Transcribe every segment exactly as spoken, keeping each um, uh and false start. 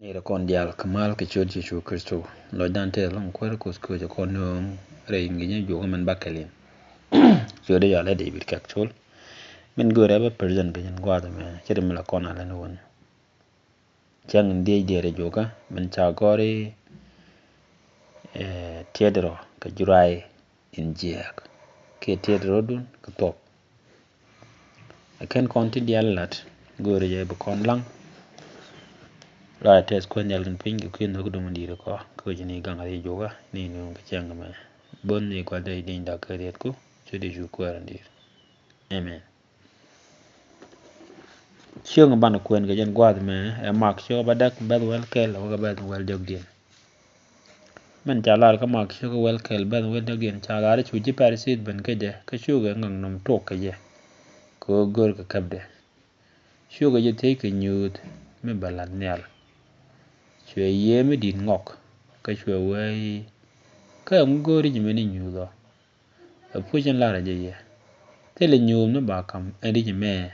Ni rɛ kɔn diaal kɛ mal kɛ ciöt Yecu Kritho. Lɔcdan tɛth lɔŋ Kuäär Kuoth kɛ cɛ kɔn nööŋ rɛy ŋi̱i̱cä juɔkä min bakɛl in. Ciötdä yɔalɛ David Kɛk Col. Min görɛ bä present kɛ jɛn gua̱a̱th ɛmɛ ce̱t mi la kɔn a lɛn wän. Cäŋ in dhiec diɛɛr ɛ juɔkä min ca gɔ̱r i̱, eh, tiɛt rɔ kɛ juray in jiääk kiɛ tiɛt rɔ̱dun kɛ thuɔ̱k. Ɛ kɛn kɔn ti diaal lat, göörä jɛ bi kɔn laŋ. Rɔy tɛth Kuäär nhial kɛn piny kɛ kui̱ nhök dum in di̱i̱t kɔ kä ci ni gaŋ a ri juɔkä ni nuŋ kɛ cäŋ mɛ. Bo̱n ni gua̱th dee diny dak kä riɛtku, ci di cu Kuäär in di̱i̱t. Amen. Cieŋ banɛ kuɛn kɛ jɛn gua̱a̱th mɛ ɛ Mak ciökä bädäk bɛ̈th wäl kɛl wä kɛ bɛ̈th wäl diɔ̱kdiɛn. Min ca lar kä Mak ciökä wäl kɛl bɛ̈th wäl diɔ̱kdiɛn ca lar i̱ cu ji̱ Pɛrithith ben kä jɛ kä cukɛ ŋäk nɔm tuɔk kɛ jɛ. Kɛ ɣöö görkɛ käpdɛ. Cukɛ jɛ thiec kɛ nyuuth mi bɛ la̱t nhial. Cuɛ yiëë mi di̱t ŋɔk kä cuɛ wee i̱, kä ɛŋu go̱o̱ri ji̱ mɛn i̱ nyuuth ɔ? Ɛ puc in larä jɛ yɛ. Thilɛ nyuuth mi ba kam ɛn ri jɛ mɛ.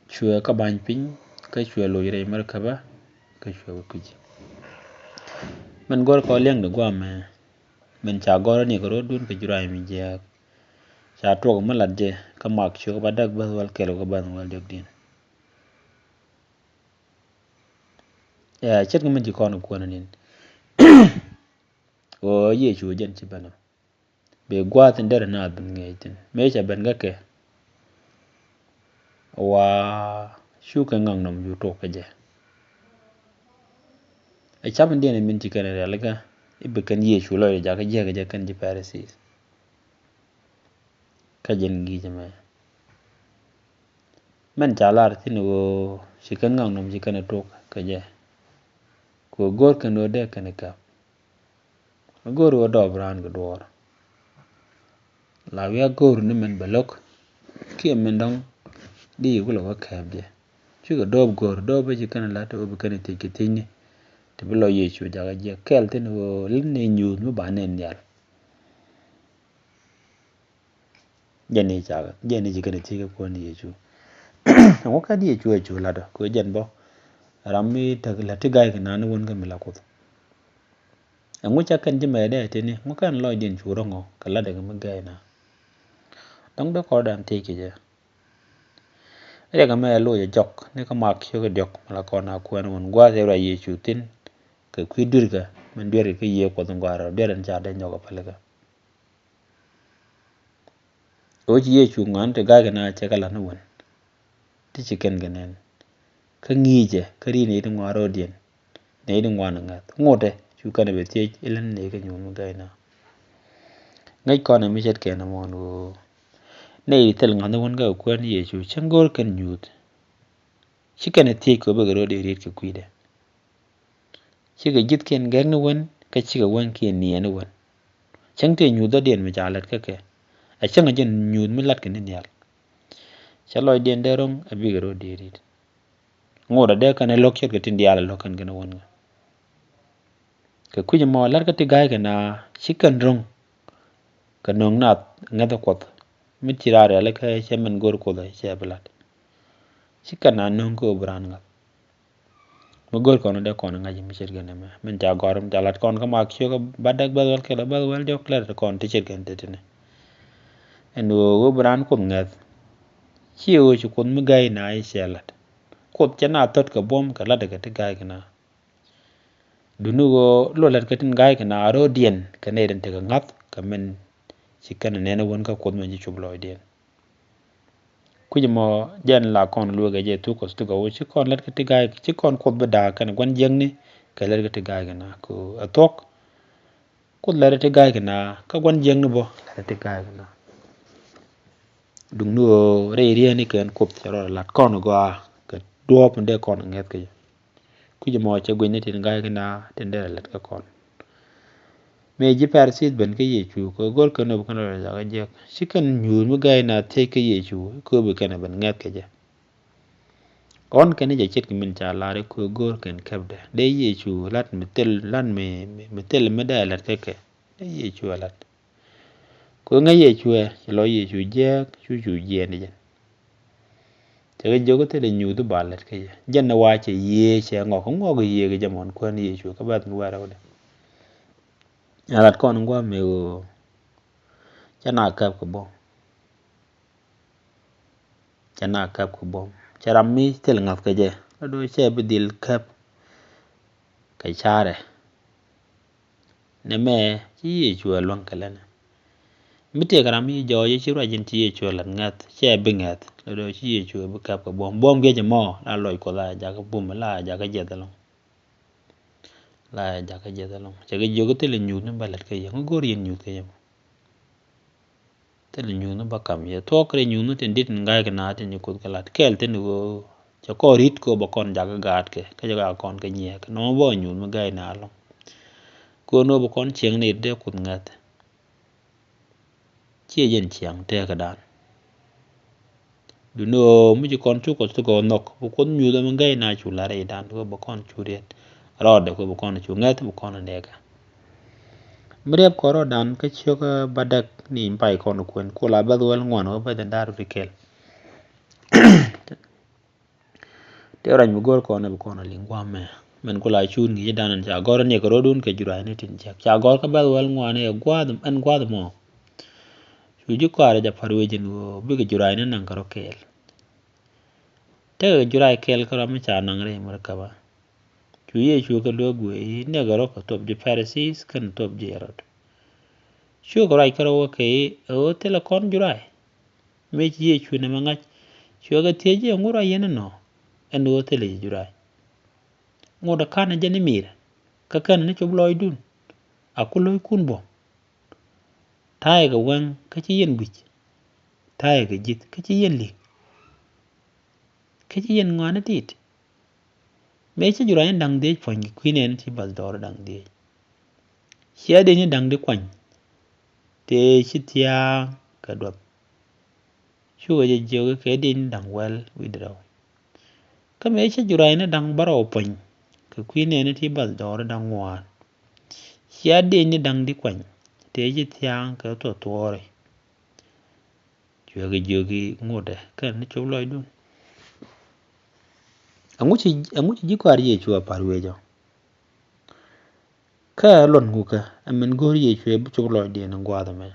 Cuɛ kä ba̱ny piny kä cuɛ loc rɛy mɛr käpä kä cuɛ wä kui̱c. Min gɔ̱r kɔ liɛŋ di guamɛ min ca gɔ̱r ni kɛ rɔ̱dun kɛ juray mi jiääk. Ca tuɔk mi lat jɛ kä Mak ciökä bädäk bäth wäl kɛl wä kä bäth wäl diɔ̱kdiɛn. Ɛ ce̱tkɛ min ci kɔn kuäär nin. Ɣöö Yecu jɛn ci ben ɔ. Bɛ gua̱a̱th in derɛ naath ben ŋi̱eec thi̱n. Mëë cɛ ben kä kɛ. Wa cukɛ ŋäk nɔm cu tuɔk kä jɛ. Ɛ cam in diɛn in min ci kɛn rialikä i̱ bi kɛn Yecu lɔcdɛ jakä jiäk kɛ jɛ kɛn ji̱ Pɛrithith. Kä jɛn gi̱i̱c ɛmɛ. Min ca lar thi̱n ɣöö ci kɛn ŋäk nɔm ci kɛn ɛ tuɔk kä jɛ. Kɛ ɣöö go̱o̱r kɛn ɣöö dee kɛn ɛ käp. Go̱o̱r ɣöö dɔɔp raan kɛ duɔɔr. La wiak go̱o̱r ni min bɛ lo̱k kiɛ min dɔ̱ŋ di kulɛ wä kɛɛp jɛ. Cikɛ dɔɔp go̱o̱r dɔɔp bä ci kɛn lat ɣöö bi kɛn thiec kɛ thiecni. Ti bi lɔ Yecu jakä jiɛk kɛl thi̱n ɣöö lin ni nyuuth mi ba nɛn nhial. Jɛn i̱ cakɛ jɛn i̱ ci kɛn i̱ thiec kɛ kuäär ni Yecu. Ɛŋu kɛn Yecu ɛ cu latdä kɛ jɛn bä. Ram mi tek lät ti ga̱ykɛ naan ni wän kä mi la Kuoth. Ɛŋu ca kɛn ji̱ mɛɛdɛ tini ŋu kɛn lɔcdiɛn cu ro̱ŋɔ kɛ latdɛ kɛ mi gɛɛy na. Dɔ̱ŋ dee kɔrdan thiec kɛ jɛ. Riɛk ɛmɛ ɛ loc ɛ jɔk ni kä Mak ciökä diɔ̱k mi la kɔn a kuɛn wän gua̱a̱th ɛ ruac Yecu thi̱n. Kɛ kui̱ dui̱rkä min duerkɛ kä Yiëë Kuɔth in gɔaa rɛw duer ɛn ca dee nyɔk ɛ pälikä. Ɣöö ci Yecu ŋuan ti ga̱a̱c kɛ na cɛ kɛ la̱t ni wän. Ti ci kɛn kɛ nɛn. Kä ŋi̱i̱cɛ kä ri nɛy ti ŋuan ro̱o̱diɛn. Nɛy ti ŋuan ŋa̱th ŋotɛ cu kɛn ɛ bɛ thiec ilän nɛy kä nyuun mi ga̱a̱c na. Ŋäc kɔn ɛ mi ce̱tkɛ nɛ muɔ̱ɔ̱n ɣöö nɛy ti thil ŋa̱th ni wän kä kuäär ni Yecu cäŋ go̱o̱r kɛn nyuuth. Ci kɛn ɛ thiec kɛ ɣöö bikɛ ro̱o̱diɛn riet kɛ kui̱dɛ. Cikɛ ji̱thkiɛn gɛk ni wän kä cikɛ wäŋkiɛn niɛɛn ni wän. Cäŋ tëë nyuuth dɔ̱diɛn mi ca lät kä kɛ. Ɛ cäŋ ɛ jɛn nyuuth mi la̱tkɛ ni nhial. Cɛ lɔcdiɛn dee ro̱ŋ ɛ bikɛ ro̱o̱diɛn riet. Ŋot adɛ kɛn ɛ lo̱k ce̱tkɛ tin diaal ɛ lo̱k kɛn kɛn ɛ wän ŋä. Kɛ kui̱c ɛmɔ la̱t kä ti ga̱a̱c kɛ na ci kɛn ro̱ŋ. Kɛ nöŋ naath ŋäthä Kuɔth mi ci raar rialikä cɛ min go̱r Kuoth cɛ bi la̱t. Ci kɛn na nöŋ kä ɣöö bi raan ŋa̱th. Mi go̱r kɔn dee kɔn ŋa̱c mi ce̱tkɛ nɛmɛ min ca gɔ̱r mi ca la̱t kɔn kä Mak ciökä bädäk bäth wäl kɛl bäth wäl diɔ̱k lɛr ti kɔn ti ce̱tkɛ ni tëtini. Ɛn ɣöö ɣöö bi raan Kuoth ŋäth. Ci ɣöö ci Kuoth mi ga̱a̱c na i̱ cɛ la̱t. Kuoth cɛ na thöt kɛ buɔ̱m kɛ la̱t kɛ ti ga̱a̱c kɛ na. Duni ɣöö luɔt lät kä tin ga̱a̱c kɛ na ro̱o̱diɛn kɛ nɛy tin tekɛ ŋa̱th kɛ min ci kɛn nɛn wän kä Kuoth min ci cop lɔcdiɛn. Kui̱c ɛmɔ jɛn la kɔn lueekɛ jɛ thuk kɔth thuk a wä ci kɔn lät kä ti ga̱a̱c ci kɔn Kuoth bi da̱a̱k kɛn gua̱n jiäkni kɛ lät kä ti ga̱a̱c kɛ na kɛ ɛ thuɔ̱k. Kuoth lät ti ga̱a̱c kɛ na kä gua̱n jiäkni bä lät ti ga̱a̱c kɛ na. Duŋni ɣöö rɛy riɛni kɛn Kuoth cɛ rɔ lat kɔn gɔaa kɛ duɔ̱ɔ̱p in dee kɔn ŋɛth kɛ jɛ. Kui̱c ɛmɔ cɛ guic ni tin ga̱a̱c kɛ na tin dee lät kä kɔn. Mëë ji̱ Pɛrithith ben kä Yecu kɛ go̱r kɛn ɣöö bi kɛn rɔ jakä jiäk ci kɛn nyuuth mi ga̱a̱c na thiec kä Yecu kɛ ɣöö bi kɛn ɛ ben ŋɛth kɛ jɛ. Ɣɔn kɛn jɛ ce̱tkɛ min ca lar i̱ kɛ go̱r kɛn kɛpdɛ dee Yecu lat mi thil lat mi mi thil mi dee lät kä kɛ dee Yecu ɛ lat. Kɛ ŋäc Yecu ɛ ci lɔ Yecu jiääk cu cu jiɛɛn jɛn. Ci Cɛ kɛ jiök i̱ thilɛ nyuuth i̱ ba lät kä yɛ. Jɛn ni wa cɛ Yiëë cɛ ŋɔk, ŋɔk Yiëë kɛ jɛ mɔn kuäär ni Yecu kä bɛ̈th mi wɛrɛ wä dɛ. Ɛ lat kɔn in gua̱a̱th mëë ɣöö cɛ na käp kɛ buɔ̱m. Cɛ na käp kɛ buɔ̱m. Cɛ ram mi thil ŋa̱th kɛ jɛ. La do̱ cɛ bi dhil käp kɛ carɛ. Nɛmɛ ci Yecu ɛ luäŋ kɛ lɛnɛ. Mi tëëkɛ ram mi jɔɔc ci ruac in ci Yecu ɛ la̱t ŋäth, cɛ bi ŋäth. La do̱ ci Yecu ɛ bi käp kɛ buɔ̱m. Buɔ̱m giec ɛmɔ, la lɔc Kuɔth a jakä bum, la a jakä jiɛth ɛlɔ̱ŋ. La a jakä jiɛth ɛlɔ̱ŋ. Cɛ kɛ jiök i̱ thilɛ nyuuth ni ba lät kä yɛ. Ŋu go̱o̱r yɛn nyuuth kä yɛ mɔ? Thilɛ nyuuth ni ba kam yɛ. Thuɔ̱k rɛy nyuuth ni tin dit in ga̱a̱c kɛ naath tin ci Kuoth kɛ la̱t. Kɛɛl thi̱n ɣöö cɛ kɔn ri̱t kɛ ɣöö ba kɔn jakä gaatkɛ. Kä cɛ ka kɔn kɛ nyiɛɛk. Nɔmɔ bä nyuuth mi ga̱a̱c naath ɛlɔ̱ŋ. Kɛ ɣöö ni ɣöö ba kɔn cieŋ ni dee Kuoth ŋäth. Ciɛ jɛn ciaŋ tëëkädan. Duundɛ ɣöö mi ci kɔn cukɔ thikɛ ɣöö nhɔk, bi Kuoth nyuuth ɛmɛ gɛy na cu la̱r rɛydan, kɛ bɛ kɔn cu riɛt rɔɔdɛ, kɛ bɛ kɔn cu ŋäth, bɛ kɔn nɛɛkä. Mi riɛp kɔn rɔɔdan kä ciök bädäk ni pay kɔn kuën, ku la bäth wäl ŋuan ɣöö bäth in da̱r rut kɛl. Tëë ruac mi go̱o̱r kɔn ɛ bi kɔn a liŋ gua̱a̱mɛ. Mɛn ku la cuut ŋi̱i̱cdan ɛn ca gɔ̱r ɛ niɛkɛ rɔ̱dun kɛ jurayni tin jiäk. Ca gɔ̱r kä bäth wäl ŋuan ɛ gua̱a̱th ɛn gua̱a̱th ɛmɔ. Cu ji̱ kɔaarɛ jɛ pa̱r wecin ɣöö bikɛ jurayni naŋ kɛ rɔ kɛɛl. Tekɛ juray kɛɛl kä rɔ mi ca naŋ rɛy mär käbä. Cu Yecu kɛ luäk guic i̱ niɛkɛ rɔ kɛ thop ji̱ Pharisees kɛnɛ thop ji̱ Herod. Cukɛ ruac kärɔ̱ wä kɛ i̱ ɛ ɣöö thilɛ kɔn juray. Mëë ci Yecu nɛmɛ ŋa̱c, cuɛ kɛ thiec i̱ ɛŋu ruac yɛn inɔ ɛn ɣöö thilɛ ji̱ juray. Ŋot ɛ ka̱n ɛ jɛn i̱mi̱i̱rɛ kä kɛn ni cop lɔcdun a ku lo̱ckun buɔ̱m. Ta̱yɛ kɛ wɛŋ kä ci yɛn gui̱c. Ta̱yɛ kɛ ji̱th kä ci yɛn li̱k. Kä ci yɛn ŋɔaani tit. Mëë ci jurayni da̱ŋ dhiec puɔ̱ny kɛ kui̱ nɛɛni ti bath dɔɔr da̱ŋ dhiec. Cia dee ni da̱ŋ di kuany. Tëë ci thia̱a̱ŋ kɛ duɔth. Cukɛ jɛ jiök i̱ kɛ dee ni da̱ŋ wäl wi̱cdɛ rɛw. Kä mëë ci jurayni da̱ŋ bärɔw puɔ̱ny kɛ kui̱ nɛɛni ti bath dɔɔr da̱ŋ ŋuan. Cia dee ni da̱ŋ di kuany. Tëë ci thia̱a̱ŋ kɛ thuɔ̱thuɔ̱ɔ̱ri. Cuɛ kɛ jiök i̱ ŋotdɛ kɛn ni cop lɔcdun. Ɛŋu ci, ɛŋu ci ji̱ kɔaar Yecu a pa̱r wecɔ? Kä ɛ luɔt ŋukä ɛ min go̱o̱r Yecu ɛ bi cop lɔcdiɛn in gua̱a̱th ɛmɛ.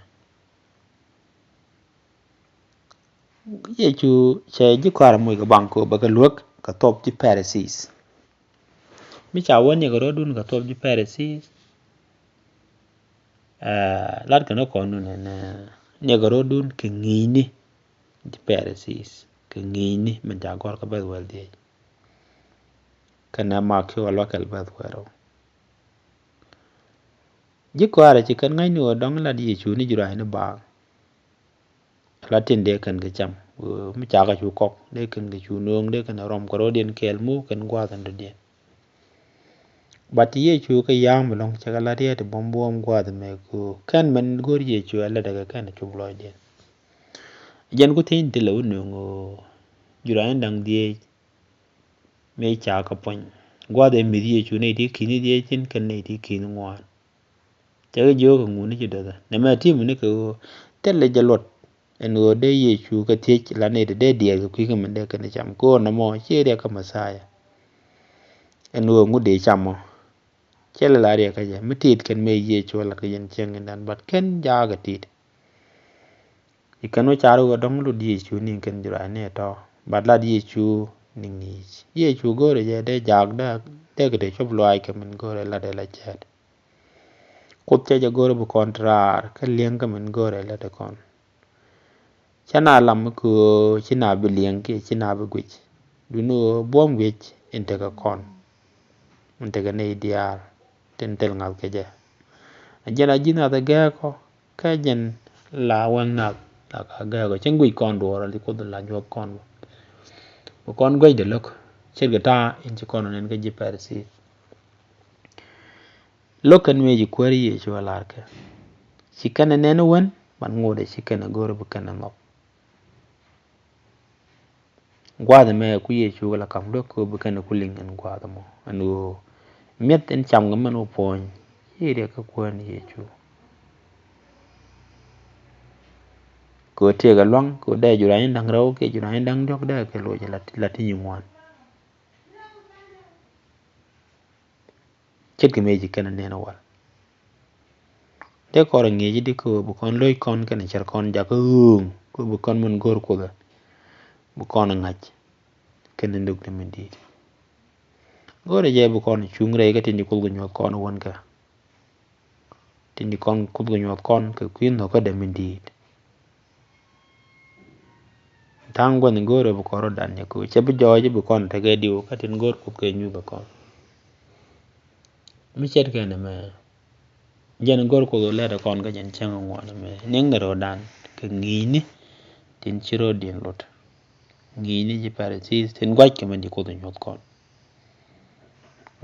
Yecu cɛ ji̱ kɔaar moc kɛ baŋ kɛ bɛ kɛ luäk kɛ thop ji̱ Pharisees. Mi ca wä niɛkɛ rɔ̱dun kɛ thop ji̱ Pharisees. Aa, lat kɛn kɔn nu nɛn niɛkɛ rɔ̱dun kɛ ŋi̱i̱cni ji̱ Pharisees kɛ ŋi̱i̱cni min ca gɔ̱r kä bɛth wäl dhiec. Kɛnɛ mak ki wä lua̱kɛl bɛth wäl rɛw. Ji̱ kɔaarɛ ci kɛn ŋa̱cni wä dɔ̱ŋ lat Yecu ni jurayni baaŋ. La tin dee kɛn kɛ cam, mi cakɛ cu kɔk, dee kɛn kɛ cu nööŋ, dee kɛn rɔm kɛ rɔɔdiɛn kɛɛl mu kɛn gua̱a̱th in dɔ̱diɛn. But Yecu kɛ ya̱a̱ŋ mi lɔ̱ŋ cɛ kɛ la riɛt buɔ̱m buɔ̱m gua̱a̱th mɛ ku kɛn mɛn go̱r Yecu ɛ lɛt kɛ kɛn cop lɔcdiɛn. Jɛn ku thieny ti lɛ wä nööŋ ɣöö jurayni da̱ŋ dhieec mëë cakɛ puɔ̱ny. Gua̱a̱th ɛ mi̱th Yecu nɛy ti ki̱ni dhieec thi̱n kɛn nɛy ti ki̱ni ŋuan. Cɛ kɛ jiök kɛ ŋuni ci do̱thɛ nɛmɛ ti̱mɛ ni kɛ ɣöö thilɛ jɛ luɔt. Ɛn ɣöö dee Yecu kɛ thiec la nɛy ti dee diɛɛr kɛ kui̱ kɛ min dee kɛn cam kɛ ɣöö nɔmɔ ciɛ riɛk kä Mɛthia. Ɛn ɣöö ŋut dee cam ɔ cɛ lɛ la riɛk kä jɛ mi tit kɛn mëë Yecu lat kɛ yɛn cieŋ in dan bat kɛn jaakɛ tit. Ci kɛn wä car wä dɔ̱ŋ lut Yecu ni kɛn jurayni ɛ tɔ̱ bat lat Yecu ni ŋi̱i̱c. Yecu go̱o̱rɛ jɛ dee jaak dee kɛ te cop luaac kɛ min go̱o̱rɛ lat ɛ la cɛɛt. Kuoth cɛ jɛ go̱o̱rɛ bi kɔn ti raar kä li̱eŋ kä min go̱o̱rɛ lat ɛ kɔn. Cä na lam mi köö ci na bi li̱eŋ kiɛ ci na bi guic. Duni ɣöö buɔ̱m guic in tekɛ kɔn. In tekɛ nɛy diaal tin thil ŋa̱th kɛ jɛ. A jɛn a ji̱ nath ɛ gɛɛkɔ kä jɛn la wɛŋ nath la ka gɛɛkɔ cäŋ guic kɔn duɔɔr ali Kuoth la nyuɔth kɔn bä. Bä kɔn guic dee lo̱k ce̱tkɛ ta̱a̱ in ci kɔn nɛn kä ji̱ Pɛrisi. Lo̱k kɛn mëë ci kuäär Yecu a lar kɛ ci kɛn ɛ nɛn wän man ŋot ɛ ci kɛn ɛ go̱r bi kɛn ɛ nhɔk. Gua̱a̱th ɛmɛ ku Yecu kɛ la kam luäk kɛ ɣöö bi kɛn ɛ ku liŋ ɛn gua̱a̱th ɛmɔ ɛn ɣöö mi̱eth ɛn cam kɛ mɛn wä puɔ̱ny ci riɛk kä kuäär ni Yecu. Kɛ ɣöö tëëkɛ luaŋ, kɛ ɣöö dee jurani da̱ŋ rɛw kiɛ jurani da̱ŋ diɔ̱k dee kɛ loc la ti, la ti nyin ŋuan. Ce̱tkɛ mëë ci kɛn a nɛn a wal. Dee kɔn rɔ ŋi̱i̱c i̱di kɛ ɣöö bi kɔn lo̱ckɔn kɛnɛ cärkɔn jakä ɣööŋ kɛ ɣöö bi kɔn min go̱o̱r Kuoth ɛ bi kɔn ɛ ŋa̱c kɛnɛ nhök ti min di̱i̱t. Go̱o̱rɛ jɛ bi kɔn cuŋ rɛy kä tin ci Kuoth kɛ nyuɔ̱th kɔn ɛ wän kɛ. Tin ci kɔn Kuoth kɛ nyuɔ̱th kɔn kɛ kui̱ nho̱kädɛ min di̱i̱t. Ta̱a̱ŋ gua̱n go̱o̱rɛ bi kɔn rɔ̱dan jɛ kɛ ɣöö cɛ bi jɔɔc bi kɔn tekɛ diw kä tin go̱o̱r Kuoth kɛ nyuthɛ kɔn. Mi ce̱tkɛ nɛmɛ, jɛn go̱o̱r Kuoth ɣöö lɛtdɛ kɔn kä jɛn cäŋ ŋuan ɛmɛ, niŋdɛ rɔ̱dan kɛ ŋi̱i̱cni tin ci rɔ̱diɛn lot. Ŋi̱i̱cni ji̱ Pharisees tin gua̱ckɛ min ci Kuoth nyuɔ̱th kɔn.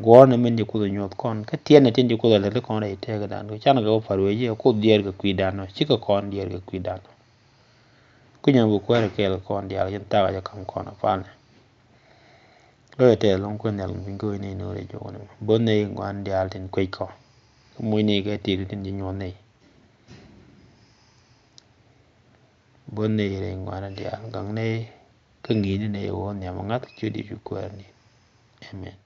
Guɔ̱ɔ̱rnɛ min ci Kuoth nyuɔ̱th kɔn kä tiɛtnɛ tin ci Kuoth a lät kɔn rɛy tëëkdan kɛ canɛ kɛ wä pa̱r wee ji̱ ɛ Kuoth diɛɛr kɛ kui̱dan ɔ, cikɛ kɔn diɛɛr kɛ kui̱dan ɔ. Kui̱nyɛ bi kuäär kɛɛl kɔn diaal, yɛn thaak a jɛ ka̱m kɔn a palnɛ. Lɔcɛ tɛth ɛlɔ̱ŋ Kuoth Nhial mi go̱o̱c nɛy no̱o̱ŋ rɛy jɔwä nɛmɛ. Bo̱th nɛy ŋuan diaal tin kuec kɔ. Kä moc nɛy kɛ ti̱i̱t tin ji̱ nyuɔ̱th nɛy. Bo̱th nɛy rɛy ŋuan diaal, gaŋ nɛy kä ŋi̱i̱cni nɛy ɣöö nhiam ŋa̱th ciöt Yecu Kuäär ni. Amen.